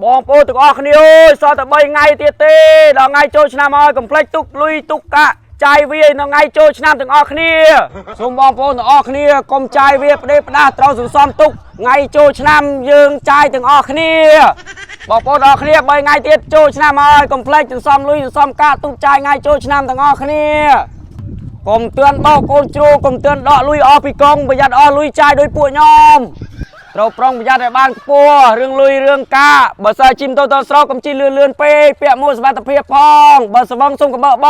បងប្អូនទាំងអស់គ្នាអើយសល់តែ3ថ្ងៃទៀតទេដល់ថ្ងៃចូលឆ្នាំហើយកុំភ្លេចទុកលុយទុកកាក់ចាយវាយនៅថ្ងៃចូលឆ្នាំទាំងអស់គ្នាសូមបងប្អូនទាំងអស់គ្នាកុំចាយវាផ្ដេសផ្ដាសត្រូវសន្សំទុកថ្ងៃចូលឆ្នាំយើងចាយទាំងអស់គ្នាបងប្អូនទាំងអស់គ្នា3ថ្ងៃទៀតចូលឆ្នាំហើយកុំភ្លេចសន្សំលុយសន្សំកាក់ទុកចាយថ្ងៃចូលឆ្នាំទាំងអស់គ្នាកុំទឿនបោកកូនជ្រូកកុំទឿនដកលុយអស់ពីកងប្រយ័ត្នអស់លុយចាយដោយពួកខ្ញុំ ត្រូវប្រុងប្រយ័ត្នឲ្យបានខ្ពស់រឿងលុយរឿងកាក់បើសិនជិះទៅដល់ស្រុកកុំជិះលឿនលឿនពេកពាក់មួកសុវត្ថិភាពផងបើស្វឹងសុំកុំបើកប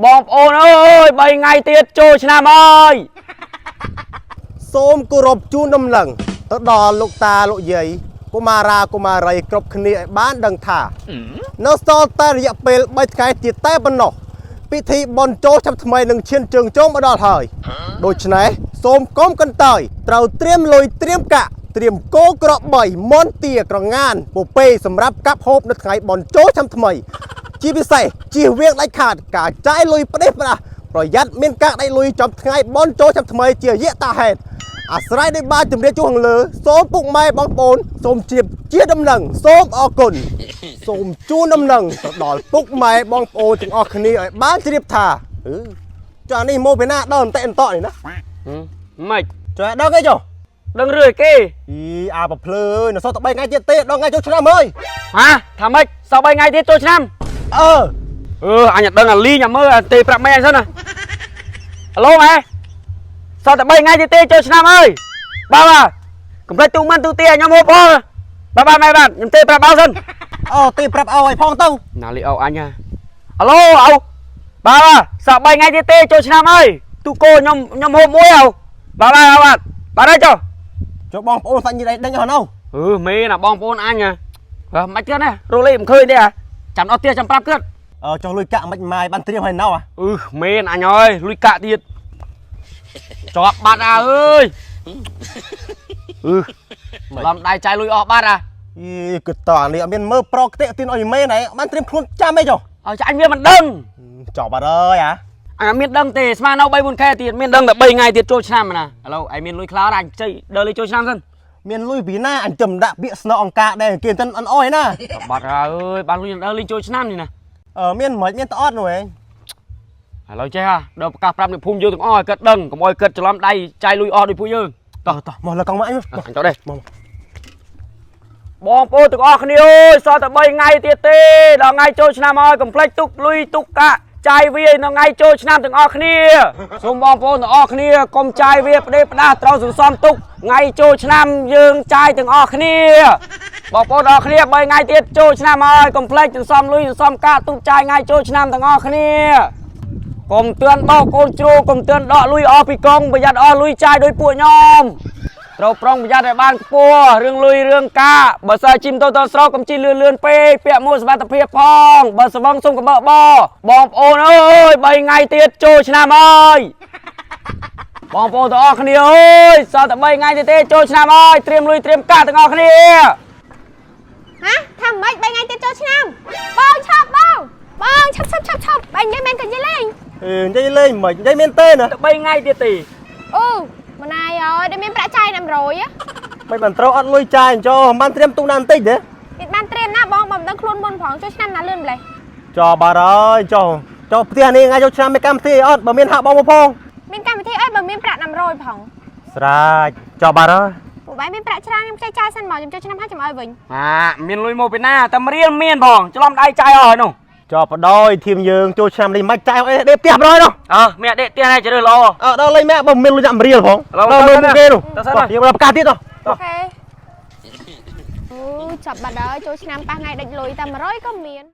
បងប្អូនអើយ3ថ្ងៃទៀតចូលឆ្នាំហើយ សូមគោរពជូនដំណឹងទៅដល់លោកតាលោកយាយកុមារាកុមារីគ្រប់គ្នាឲ្យបានដឹងថានៅសល់តែរយៈពេល3ថ្ងៃទៀតតែប៉ុណ្ណោះពិធីបុណ្យចូលឆ្នាំថ្មីនឹងឈានជើងចូលមកដល់ហើយដូច្នេះសូមកុំកន្តើយត្រូវត្រៀមលុយត្រៀមកាក់ត្រៀមគោក្របីមន់ទាក្រងានពពែសម្រាប់កាប់ហូបនៅថ្ងៃបុណ្យចូលឆ្នាំថ្មី ជាពិសេសជៀសវាងដាច់ខាតការចាយលុយផ្ដេសផ្ដាសប្រយ័ត្នមានការដាច់លុយចំថ្ងៃបុណ្យចូលឆ្នាំថ្មីជាយថាហេតុអាស្រ័យដោយបានជម្រាបជួសខាងលើសូមពុកម៉ែបងប្អូនសូមជ្រាបជាដំណឹងសូមអរគុណសូមជូនដំណឹងទៅដល់ពុកម៉ែបងប្អូនទាំងអស់គ្នាឲ្យបានជ្រាបថាអឺចុះអានេះមកពីណាដល់អន្តិអន្តក់នេះណា ម៉េច ចុះអាដឹងអីចុះ ដឹងរឿងអីគេ អីអាប្រភ្លឺអើយនៅសល់តែ3ថ្ងៃទៀតទេដល់ថ្ងៃចូលឆ្នាំហើយ ហាថាម៉េចសល់3ថ្ងៃទៀតចូលឆ្នាំ អឺ អឺអញអត់ដឹងអាលីញអាមើលអាទេប្រាប់ម៉ែអញសិនណាអាឡូម៉ែសល់តែ3ថ្ងៃទៀតទេចូលឆ្នាំហើយបាទបាទកុំភ្លេចទូមិនទូទាខ្ញុំហូបផងបាទបាទម៉ែបាទខ្ញុំទេប្រាប់បោសិន អូទេប្រាប់ឲ្យផងទៅ ណាលីអូអញហ่าអាឡូអូបាទបាទសល់3ថ្ងៃទៀតទេចូលឆ្នាំហើយទូគោខ្ញុំខ្ញុំហូបមួយអូបាទបាទបាទបាទហើយចុះ ចុះបងប្អូនសាច់ញាតិអីដេញអស់ណៅ អឺមេណាបងប្អូនអញហ่าហ៎មិនទៀតណារកលេខមិនឃើញទេហ่าចាំអត់ទៀតចាំប្រាប់ទៀត អឺចុះលុយកាក់មិនម៉ាយបានត្រៀមហើយណៅអា អឺមេនអញអើយលុយកាក់ទៀតជាប់បាត់អាអើយអឺឡំដៃចាយលុយអស់បាត់អា អីគឺតអានេះអត់មានមើលប្រកតិទីនអុយមែនហ៎បានត្រៀមខ្លួនចាំអីចុះ ឲ្យចាញ់វាមិនដឹង ចប់បាត់ហើយអា អញអត់មានដឹងទេស្មាននៅ3 4ខែទៀតមានដឹងតែ3ថ្ងៃទៀតចូលឆ្នាំណាឥឡូវឯងមានលុយខ្លះអញខ្ចីដើរលេងចូលឆ្នាំសិន មានលុយពីណាអញទៅដាក់ពាក្យស្នងអង្គការដែរគេមិនអន់អុយណា បាត់ហើយអើយបានលុយដើរលេងចូលឆ្នាំនេះណា អឺមានមិនមានតអត់នោះឯង ឥឡូវចេះហ่ะដល់ប្រកាសប្រាប់អ្នកភូមិយើងទាំងអស់ឲ្យគាត់ដឹងកុំឲ្យគាត់ច្រឡំដៃចាយលុយអស់ដូចពួកយើង តោះតោះមកលើកង់មកអញមក អញទៅទេ មក បងប្អូនទាំងអស់គ្នាអើយសល់តែ3ថ្ងៃទៀតទេដល់ថ្ងៃចូលឆ្នាំហើយកុំភ្លេចទុកលុយទុកកាក់ចាយវាយនៅថ្ងៃចូលឆ្នាំទាំងអស់គ្នាសូមបងប្អូនទាំងអស់គ្នាកុំចាយវាផ្ដេសផ្ដាសត្រូវសន្សំទុកថ្ងៃចូលឆ្នាំយើងចាយទាំងអស់គ្នាបងប្អូនទាំងអស់គ្នា3ថ្ងៃទៀតចូលឆ្នាំហើយកុំភ្លេចសន្សំលុយសន្សំកាក់ទុកចាយថ្ងៃចូលឆ្នាំទាំងអស់គ្នា កុំទឿនបោកកូនជ្រូកកុំទឿនដកលុយអស់ពីកងប្រយ័ត្នអស់លុយចាយដោយពួកខ្ញុំត្រូវប្រុងប្រយ័ត្នឲ្យបានខ្ពស់រឿងលុយរឿងកាក់បើសិនជិះទៅដល់ស្រុកកុំជិះលឿនលឿនពេកពាក់មួកសុវត្ថិភាពផងបើស្វឹងសុំកុំបើកបបងប្អូនអើយ3ថ្ងៃទៀតចូលឆ្នាំហើយបងប្អូនទាំងអស់គ្នាអើយសល់តែ3ថ្ងៃទៀតទេចូលឆ្នាំហើយត្រៀមលុយត្រៀមកាក់ទាំងអស់គ្នា ហាថាម៉េច3ថ្ងៃទៀតចូលឆ្នាំបងឆាប់បងបងឆាប់ឆាប់ឆាប់ឆាប់បែរនិយាយមែនក៏និយាយលេង អេនិយាយលេងមិននិយាយមានទេណា តែ3ថ្ងៃទៀតទេ អូម្នាយអើយដែលមានប្រាក់ចាយណា100ហ៎ មិនបានត្រូវអត់លុយចាយអញ្ចោះបានត្រៀមទុកណាបន្តិចទេ មានបានត្រៀមណាបងបើមិនដឹងខ្លួនមុនផងចូលឆ្នាំណាលឿនម្លេះ ចោះបាត់ហើយចោះចោះផ្ទះនេះថ្ងៃចូលឆ្នាំមានកម្មវិធីអីអត់បើមានហាក់បងមកផង មានកម្មវិធីអីបើមានប្រាក់100ផង ស្រាចចោះបាត់ហើយ ពួកបែរមានប្រាក់ច្រើនខ្ញុំខ្ចីចាយសិនមកខ្ញុំចូលឆ្នាំហើយចាំឲ្យវិញ អាមានលុយមកពីណាតែមរៀលមានផងច្រឡំដៃចាយអស់ហើយនោះ ចោះបដោយធីមយើងចូលឆ្នាំនេះមិនចាយអីដេកផ្ទះបណ្ដោយនោះ អើមានអដេកផ្ទះហើយជ្រើសល្អ អើដល់លេងម៉ែបើមានលុយដាក់រៀលផង ឥឡូវ ដល់មើលមុខគេនោះ ទៅសិនណា យើងដល់ប្រកាសទៀតទៅ អូខេអូចាប់បាត់ហើយចូលឆ្នាំប៉ះថ្ងៃដាច់លុយតែ100ក៏មាន